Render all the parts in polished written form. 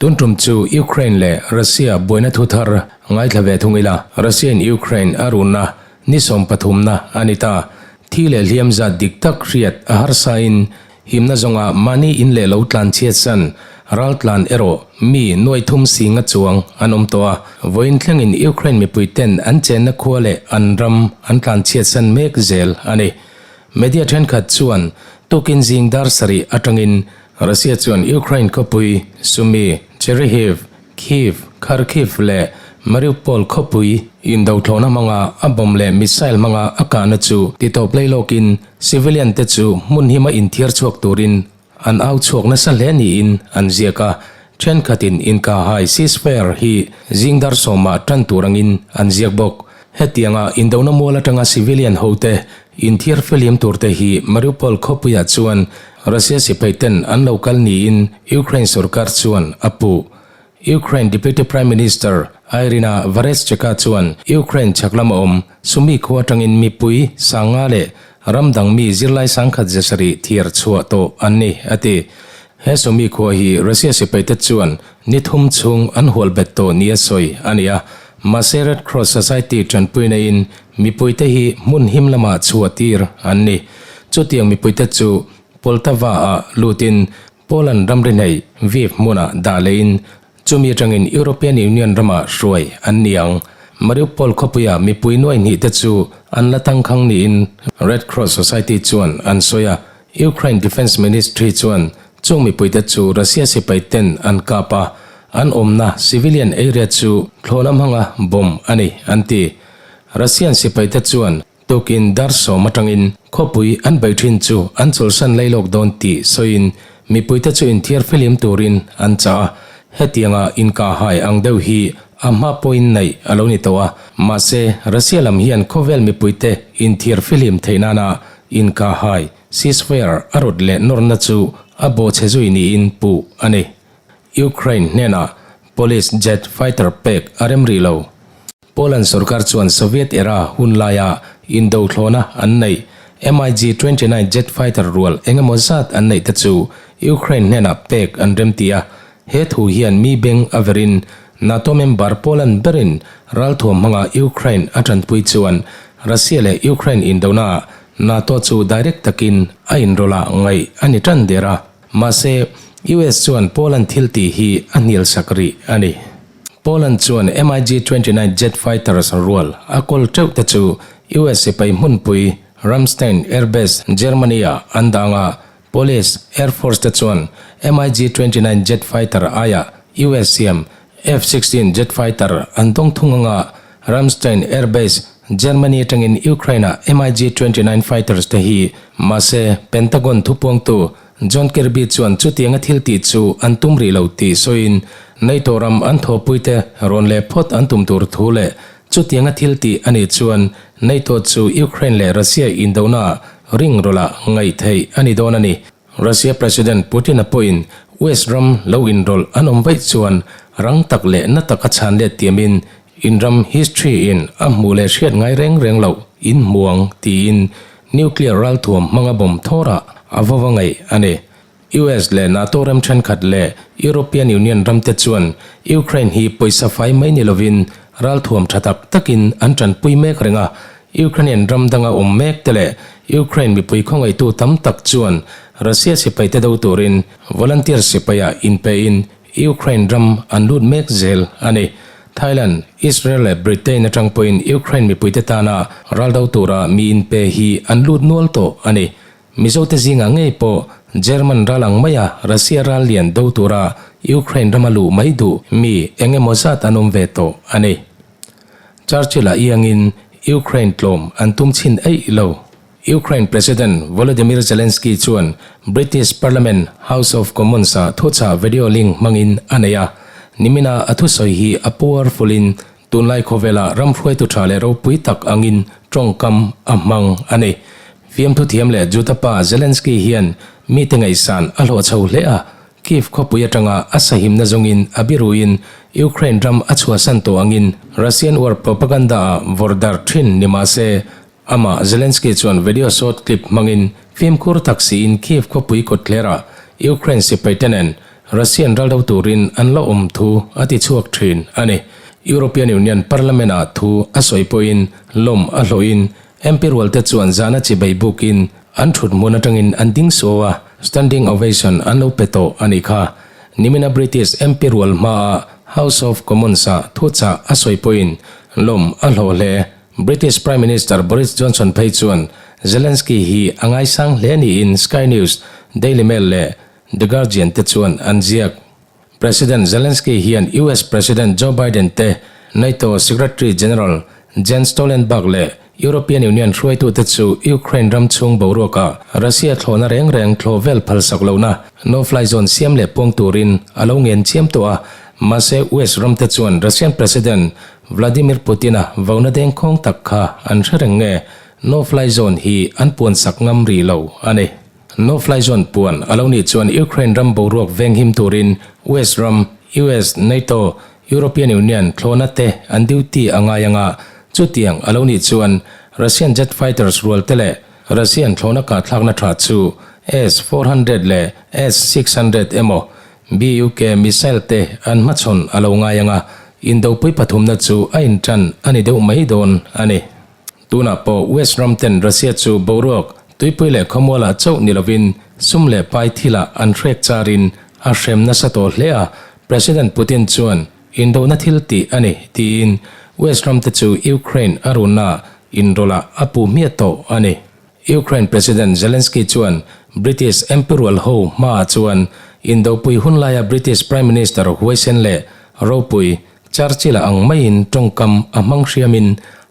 Tun tum chu Ukraine leh Russia buaina thu thar ngaithla ve thung ila, Russia in Ukraine a runna ni sawmpathumna a ni ta. Thi leh hliam zat dik tak hriat a harsain himna zawnga mahni in leh lo tlan chhiatsan raltlan erawh mi nuaithum singa chuang an awm tawh a. Vawiin thlengin Ukraine mipui ten an chenna khua leh an ram an tlan chhiatsan mek zel a ni. Media thenkhat chuan tukin zing dar sarih atangin Russia chuan Ukraine khawpui Sumy, Chernihiv, Kyiv, Kharkiv leh Mariupol khawpui indothlawhna hmanga a bomb leh missile hmanga a kahna chu titawp lei lawkin civilian te chu hmun hima inthiar chhuak turin an au chhuak nasa hle niin an ziak a. Thenkhatin inkahhai ceasefire hi zing dar sawmah tan tur angin an ziak bawk. Hetianga indona mual atanga civilian hote inthiar fihlim turte hi Mariupol khawpuiah chuan Russia sipai ten an lo kal niin Ukraine sorkar chuan a puh. Ukraine Deputy Prime Minister Iryna Vereshchuk chuan Ukraine chhak lama awm Sumy khua atangin mipui sanga leh ram dang mi zirlai sangkhat zasarih thiar chhuah tawh an ni, a ti. He Sumy khua hi Russia sipaite chuan Ni thum chhung an hual bet tawh nia sawi a ni a, mahse Red Cross Society tanpui neiin mipuite hi hmun him lamah chhuah tir an ni. Chutiang mipuite chu Poltava-ah lutin Poland ramri hnaih Lviv hmunah dah lehin chumi atangin European Union ramah hruai an ni ang. Mariupol khawpuia mipui nuai hnih te chu an la tangkhang niin Red Cross Society chuan an sawi a, Ukraine Defence Ministry chuan chung mipuite chu Russia sipai ten an kap a, an awmna civilian area chu thlawhna hmanga bomb a ni, an ti. Russian sipaite chuan tukin dar sawm atangin khawpui an beih thin chu an chawlhsan lailawk dawn tih sawiin mipuite chu inthiar filim turin an chah a, hetianga inkahhai ang deuh hi a hma pawhin neih a lo ni tawh a, mahse Russia lam hian khawvel mipuite inthiar filim theih nana Inkahhai, ceasefire, a rawt leh nawrna chu a bawhchhe zui niin puh a ni. Ukraine hnenah Polish jet fighter pek a rem rih lo. Poland sorkar chuan Soviet era hun laia indothlawhna an neih MiG 29 jet fighter rual eng emaw zat an neih te chu Ukraine hnenah pek an rem ti a. He thu hian mi beng a verin NATO member Poland berin ralthuam hmanga Ukraine a tanpui chuan Russia leh Ukraine indonaah NATO chu direct takin a inrawlh ah ngaih a ni tan der a, mahse US chuan Poland thil tih hi a hnial sak rih a ni. Poland chuan MiG 29 jet fighters rual a kawl teuh te chu US sipai hmunpui Ramstein Air Base, Germany-ah an dang a, Polish Air Force te chuan MiG 29 jet fighter aiah US siam F 16 jet fighter an dawng thung anga Ramstein Air Base, Germany atangin Ukraine-ah MiG 29 fighters te hi mahse Pentagon thupuangtu John Kirby chuan chutianga thil tih chu an tum rih lo tih sawiin NATO ram an thawhpuite rawn leh phawt an tum tur thu leh Chutianga thil tih a nih chuan NATO chu Ukraine leh Russia indonaah ring rawlah ngaih theih a ni dawn a ni. Russia President Putin-a pawhin West ram lo inrawlh an awm vaih chuan rang tak leh na taka chhan let tiamin in ram history-in a hmuh leh hriat ngai reng reng loh in hmu ang tiin nuclear ralthuam hmanga bomb thawrah a vova ngaih a ni. US leh NATO ram thenkhat leh European Union ramte chuan Ukraine hi pawisa fai mai ni lovin ralthuam tha tak takin an tanpui mek reng a, Ukrainian ram danga awm mek te leh Ukraine mipui khawngaihtu tam tak chuan Russia sipaite do turin volunteer sipaiah inpein Ukraine ram an lut mek zel a ni. Thailand, Israel leh Britain atang pawhin Ukraine mipuite tana ral do tura mi inpe hi an lut nual tawh a ni. Mizote zingah ngei pawh German ral ang maia Russia ral lian do tura Ukraine rama luh mai duh mi eng emaw zat an awm ve tawh a ni. Churchill-a iangin Ukraine tlawm an tum chhin eih lo. Ukraine President Volodymyr Zelensky chuan British Parliament House of Commons-ah thuchah video link hmangin a nei a. Nimina a thusawi hi a powerful-in Tunlai khawvela ram hruaitu tha leh ropui tak angin tawngkam a hmang a ni. Fiamthu thiam leh Juda pa Zelensky hian mite ngaihsan a hlawh chho hle a, Kyiv khawpui atanga a sahimna zawngin a biruin Ukraine ram a chhuahsan tawh angin Russian war propaganda-ah vawrh darh thin ni mah se, amah Zelensky chuan video short clip hmangin fimkhur tak siin Kyiv khawpui kawtthlerah Ukraine sipaite nen. Russian ral do turin an la awm thu a ti chhuak thin a ni. European Union Parliament-ah thu a sawi pawhin lawm a hlawhin MP rualte chuan zahna chibei bukin an thut hmun atangin an ding suau a, standing ovation an lo pe tawh a nih kha. Nimina British MP rual hmaah House of Commons-ah thuchah a sawi pawhin lawm a hlawh hle. British Prime Minister Boris Johnson phei chuan Zelensky hi a ngaisang hle niin Sky News, Daily Mail leh The Guardian te chuan an ziak. President Zelensky hian US President Joe Biden te, NATO Secretary General Jens Stoltenberg leh European Union hruaitute chu Ukraine ram chhung boruakah Russia thlawhna reng reng thlawh vel phalsak lohna no-fly zone siam leh puang turin a lo ngen chiam tawh a. Mahse US ramte chuan Russian President Vladimir Putin-a vauna dengkhawng tak kha an hre reng nge no-fly zone hi an puansak ngam rih lo a ni. No-fly zone puan a lo nih chuan Ukraine ram boruak venghim turin West ram, US, NATO, European Union thlawhna te an duty a ngai ang a, chutiang a lo nih chuan Russian jet fighters rual te leh Russian thlawhna kahthlakna tha chu S 400 leh S 600 emaw BUK missile te an hmachhawn a lo ngai ang a, indopui pathumna chu a intan a ni deuh mai dawn a ni. Tunah pawh West ram ten Russia chu boruak, tuipui leh khawmualah chauh ni lovin sum leh pai thilah an hrek charin a hrem nasa tawh hle a, President Putin chuan indona thil tih a ni tiin West ram te chu Ukraine a runna inrawlh ah a puh hmiah tawh a ni. Ukraine President Zelensky chuan British MP rual ho hmaah chuan indopui hun laia British Prime Minister huaisen leh ropui Churchill-a ang maiin tawngkam a hmang hriamin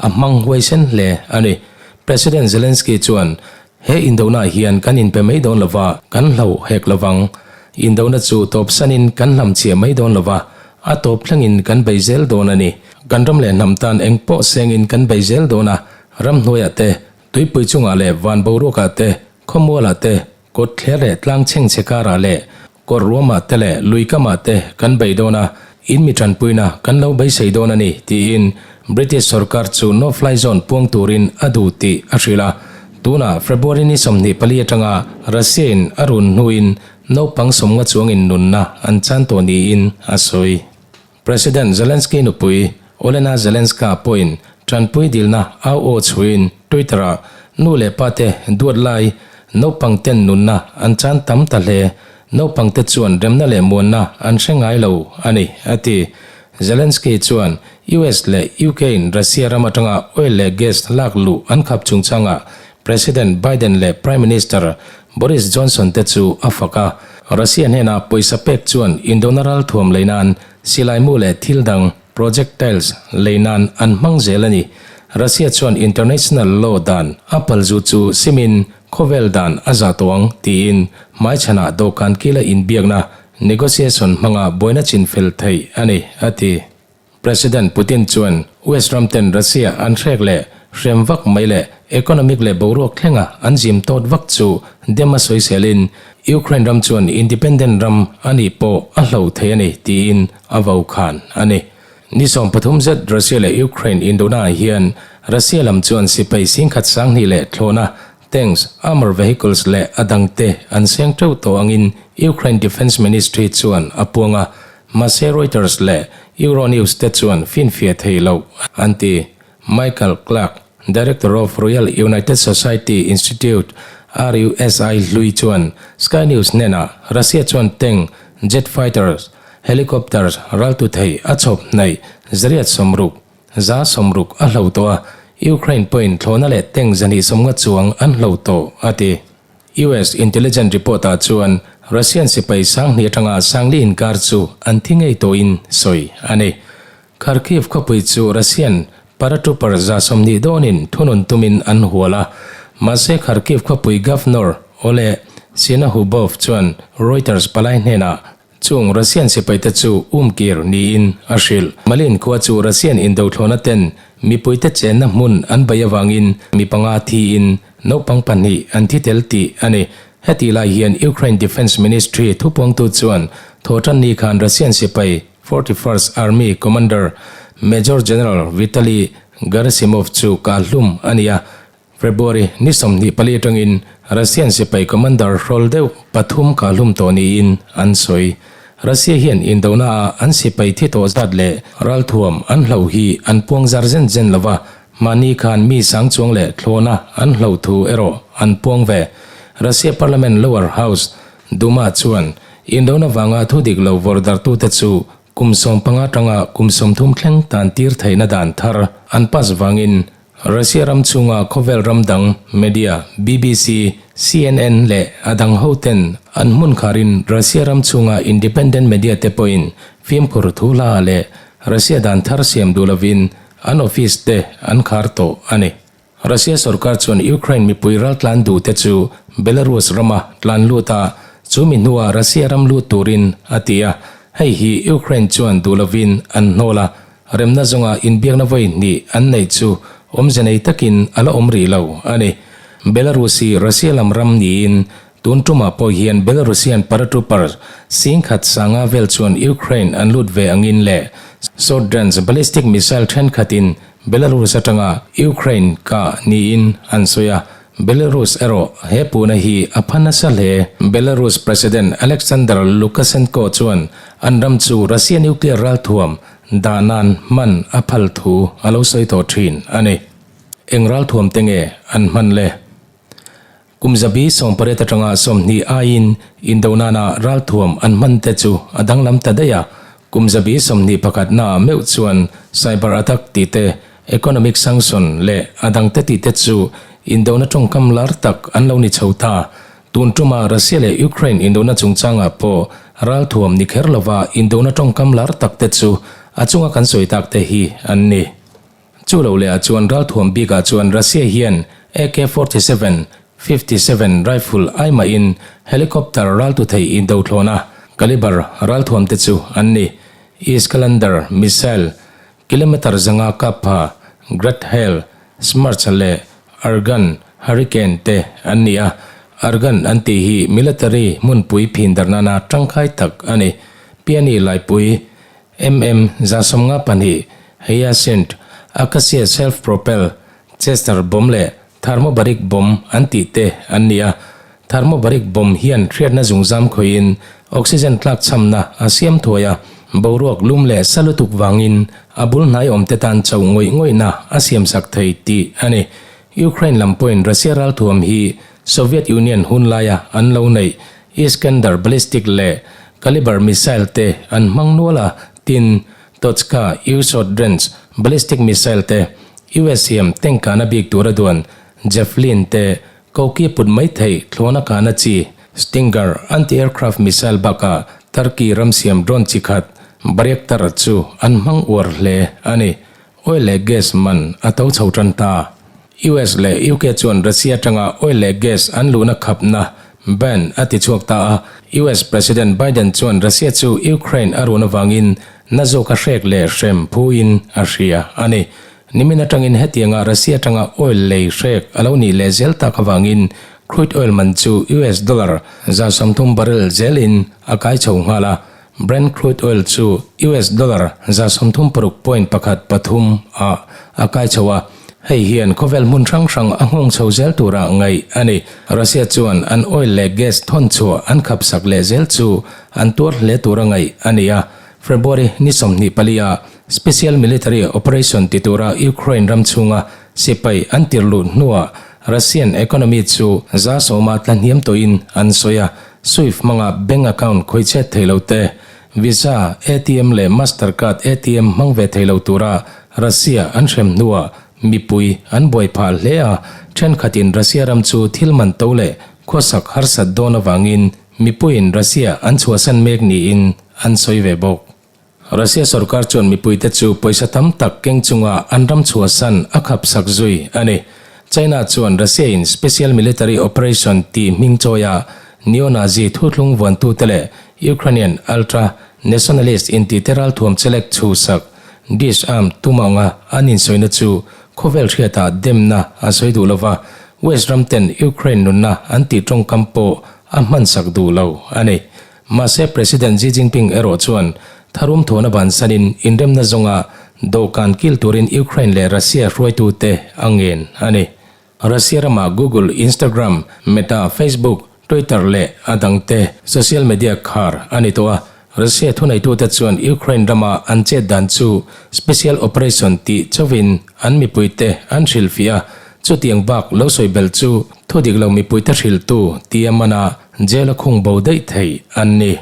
a hmang huaisen hle a ni. President Zelensky chuan, He indonaah hian kan inpe mai dawn lova, kan hlo hek lovang. Indona chu tawpsanin kan hlamchhiah mai dawn lova, a tawp thlengin kan bei zel dawn a ni. Kan ram leh hnam tan engpawh sengin kan bei zel dawn a, ramhnuaiah te, Tuipui chungah leh van boruakah te, khawmualah te, kawt thler leh tlang chhengchhe karah leh kawr ruamah te leh lui kamah te kan bei dawn a, in mi tanpuina kan lo beisei dawn a ni, tiin British sorkar chu no fly zone puang turin a duh tih a hrilh a. Tunah February ni 24 atanga Russia in a run hnuin naupang sawmnga chuangin nunna an chan tawh niin a sawi. President Zelensky nupui Olena Zelenska pawhin tanpui dilna au aw chhuiin Twitter-ah nu leh pate duat lai naupangten nunna an chan tam ta hle, naupangte chuan remna leh muanna an hre ngai lo a ni, a ti. Zelensky chuan US leh UK-in Russia ram atanga oil leh gas lak luh an khap chungchangah President Biden leh Prime Minister Boris Johnson te chu a fak a, Russia hnena pawisa pek chuan indona ralthuam lei nan silaimu leh thil dang, projectiles, lei nan an hmang zel a ni. Russia chuan international law dan a palzu chu simin khawvel dan a zah tawh ang tiin hmaichhanah dawhkan kila inbiakna, negotiation, hmanga buaina chinfel theih a ni, a ti. President Putin chuan West ram ten Russia an hrek leh hrem vak mai leh economic leh boruak thlenga an zim tawt vak chu dem a sawiselin Ukraine ram chuan independent ram a nih pawh a hlo thei a ni tiin a vo khan a ni. Ni 13 zet Russia leh Ukraine indona ah hian Russia lam chuan sipai singkhat 2000 leh thlawhna tanks, armour vehicles leh a dangte an seng teuh tawh angin Ukraine Defence Ministry chuan a puang a, Mahse Reuters leh Euronews te chuan finfiah thei loh an ti. Michael Clarke, Director of Royal United Society Institute, RUSI, hlui chuan Sky News hnenah Russia chuan tank, jet fighters, helicopters raltu thei a chhawp hnaih 160, 160 a hlo tawh a, Ukraine pawhin thlawhna leh tank 250 chuang an hlo tawh a ti. US intelligence report ah chuan Russian sipai 2000 atanga 4000 inkar chu an thi ngei tawhin sawi a ni. Kharkiv khawpui chu Russian paratrooper 120 dawnin thunun tumin an hual a, mahse Kharkiv khawpui governor Oleh Synahubov chuan Reuters palai hnenah Chung Russian sipaite chu umkir niin a hrilh. Malin khua chu Russian indothlawhna ten mipuite chenna hmun an bei avangin mi panga thiin naupang pahnih an thi tel tih a ni. Hetih lai hian Ukraine Defence Ministry thupuangtu chuan thawhtanni khan Russian sipai 41st Army Commander Major General Vitaly Gerasimov chu kahhlum a ni a, February ni 24 atangin Russian sipai commander hrawl deuh pathum kahhlum tawh niin an sawi. Russia hian indonaah an sipai thi tawh zat leh ralthuam an hloh hi an puang zar zen zen lo va, mahni khan mi sang chuang leh thlawna an hloh thu erawh an puang ve. Russia Parliament lower house, Duma chuan indona vanga thu dik lo vawrhdarhtute chu kum 15 tanga kum 30 thleng tan tir theihna dan thar an pass vangin Russia ram chhunga khawvel ram dang media BBC, CNN leh a dang hoten an hmun kharin Russia ram chhunga independent media te pawhin fimkhur thu hla leh Russia dan thar siam duh lovin an office te an khar tawh a ni. Russia sorkar chuan Ukraine mipui raltlan duh te chu Belarus rama tlan lut a, chu mi hnuah Russia ram lut turin a ti a, hei hi Ukraine chuan duh lovin an hnawl a, Remna zawnga inbiakna vawi hnih an neih chu awmze nei takin a la awm rih lo a ni. Belarus hi Russia lam ram niin tun tumah pawh hian Belarusian paratroopers singkhat sanga vel chuan Ukraine an lut ve angin leh short-range ballistic missile thenkhatin Belarus atanga Ukraine kah niin an sawi a. Belarus erawh he puhna hi a pha nasa hle. Belarus President Alexander Lukashenko chuan an ram chu Russia nuclear ralthuam dah nan hman a phal thu a lo sawi tawh thin a ni. Eng ralthuam te nge an hman le? Kum zabi 18 atanga 20 aiin indo nana ralthuam an hman te chu a danglam ta daih a, kum zabi 21 naah meuh chuan cyber attack tih te, economic sanction leh a dangte tih te chu indona tawngkam lar tak an lo ni chho ta. Tun tuma Russia leh Ukraine indona chungchangah pawh ralthuam ni kher lova indona tawngkam lar tak te chu a chunga kan sawi tak te hi an ni. Chu lo leh ah chuan ralthuam bikah chuan Russia hian AK-47, 57 rifle ai mahin helicopter raltu thei indo thlawna caliber ralthuam te chu an ni. Iskalander missile kilometre 500 kap pha Great Hail, Smerch leh Argan, Hurricane te an ni a, Argan an tih hi military hmunpui phin dar nana tangkai tak a ni. Piani Laipui, MM 152, Hyacinth, Acacia self-propel, Chester bomb leh Thermobaric bomb an tih te an ni a. Thermobaric bomb hian hriatna zungzam khawihin oxygen tlakchhamna a siam thuai a, boruak lum leh sa lutuk vangin a bul hnai awmte tan chauh ngawih ngawihna a siamsak thei tih a ni. Ukraine lam pawhin Russia ralthuam hi Soviet Union hun laia an lo neih Iskander ballistic leh Kalibr missile te an hmang nual a, tin, Tochka U short range ballistic missile te, US siam tank kahna bik tura duan Javelin te Koki put mai theih thlawna kahna chi Stinger anti-aircraft missile bakah Turkey ram siam drone chi khat Bayraktar chu an hmang uar hle a ni. Oil leh gas man a to chho tan ta. US leh UK chuan Russia atanga oil leh gas an luhna khapna ban a ti chhuak ta a. US President Biden chuan Russia chu Ukraine a run avangin na zawk a hrek leh hrem phuin a hria a ni. Nimin atangin hetianga Russia atanga oil lei hrek a lo nih leh zel tak avangin crude oil man chu US dollar 30 barrel zelin a kai chho nghal a, Brent crude oil chu US dollar 36 point pakhat pathum ah a kai chho a, hei hian khawvel hmun hrang hrang a nghawng chho zel tura ngaih a ni. Russia chuan an oil leh gas thawn chhuah an khapsak leh zel chu an tuar hle tura ngaih a ni a, February ni 24 ah Special Military Operation ti tura Ukraine ram chhunga sipai an tir luh hnuah Russian economy chu 10% tla hniam tawhin an sawi a, Swift hmanga bank account khawihchhet thei lo te, Visa, ATM leh Mastercard ATM hmang ve thei lo tura Russia an hrem hnuah mipui an buai phah hle a, thenkhatin Russia ram chu thil man to leh khawsak harsat dawn avangin mipuiin Russia an chhuahsan mek niin an sawi ve bawk. Russia sorkar chuan mipuite chu pawisa tam tak keng chunga an ram chhuahsan a khapsak zui a ni. China chuan Russia-in Special Military Operation tih hming chawia neo-Nazi thuthlung vuantute leh Ukrainian ultra nationalist intite ralthuam chelek chhuhsak disarm tum anga an insawina chu khawvel hriatah demna a sawi duh lova, West ram ten Ukraine nunna an tih tawngkam pawh a hmansak duh lo a ni. Mahse President Xi Jinping erawh chuan tharum thawhna bansanin inremna zawnga dawhkan kil turin Ukraine leh Russia hruaitute a ngen a ni. Russia ramah Google, Instagram, Meta, Facebook, Twitter leh a dangte social media khar a ni tawh a. Russia thuneitute chuan Ukraine rama an chet dan chu special operation tih chauhin an mipuite an hrilhfiah a, chutiang bak lo sawi belh chu thudik lo mipuite hrilhtu tia mana jail a khung bo daih thei an ni.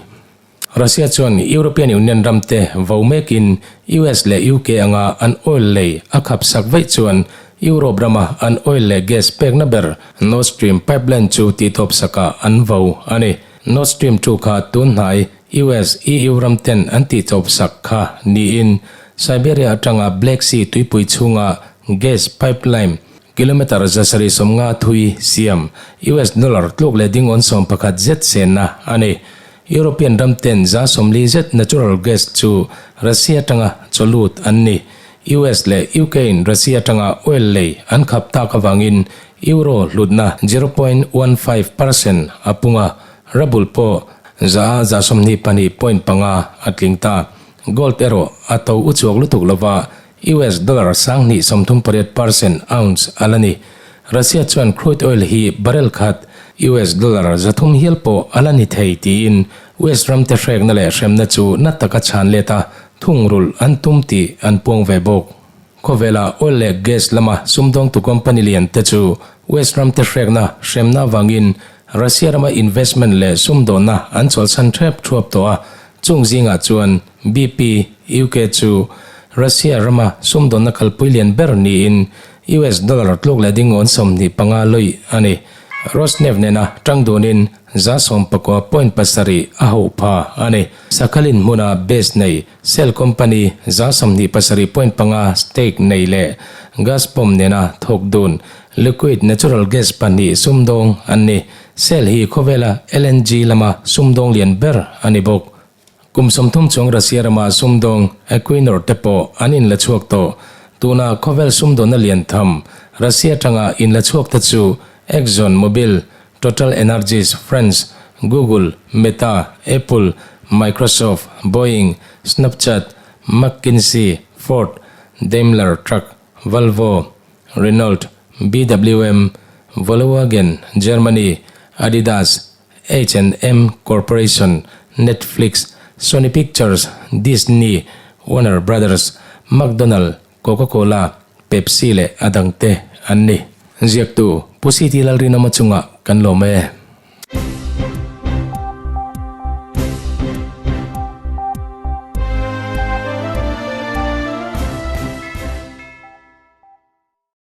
Russia chuan European Union ramte vo mekin US leh UK anga an oil lei a khap sak vaih chuan Europe rama an oil leh gas pekna ber Nord Stream pipeline chu tihtawp sakah an vo a ni. Nord Stream 2 kha tun hnai US, EU ramten an tihtawp sak kha niin Siberia atanga Black Sea tuipui chhunga gas pipeline kilometre 750 thui siam US dollar tluk leh dingawn 11 zet senna a ni. European ramten 140 zet natural gas chu Russia atanga chawlut an ni. US leh UK in Russia atanga oil lei an khap tak avangin Euro hlutna 0.15 percent a pung a, ruble pawh za a 122.5 a tling ta. Gold erawh a to uchuak lutuk lova US dollar 1238 percent ounce a la ni. Russia chuan crude oil hi barrel khat US dollar 300 hial pawh a la ni thei tiin West ramte hrekna leh hremna chu na taka chhan let a thungrulh an tum tih an puang ve bawk. Khawvela oil leh gas lama sumdawngtu company lian te chu West ramte hrekna hremna avangin Russia rama investment leh sumdawnna an chawlhsan ṭhep ṭhuap tawh a, chung zingah chuan BP, UK chu Russia rama sumdawnna kalpui lian ber niin US dollar tluk leh dingawn 25 lawih a ni. Rosneft nena tang dunin 19.7 a hauh pha a ni. Sakhalin hmuna base nei Shell company 27.5 stake nei leh Gazprom nena thawk dun liquid natural gas 2 sumdawng an ni. Shell hi khawvela LNG lama sumdawng lian ber a ni bawk. Kum 30 chuang Russia rama sumdawng Equinor te pawh an inla chhuak tawh. Tuna khawvel sumdawnna lian tham Russia tanga inla chhuak te chu Exxon Mobil, Total Energies, France, Google, Meta, Apple, Microsoft, Boeing, Snapchat, McKinsey, Ford, Daimler Truck, Volvo, Renault, BWM, Volkswagen, Germany, Adidas, H&M Corporation, Netflix, Sony Pictures, Disney, Warner Brothers, McDonald, Coca-Cola, Pepsi leh a dangte an ni. Ziaktu Pu CT Lalrinawma chungah kan lawm e.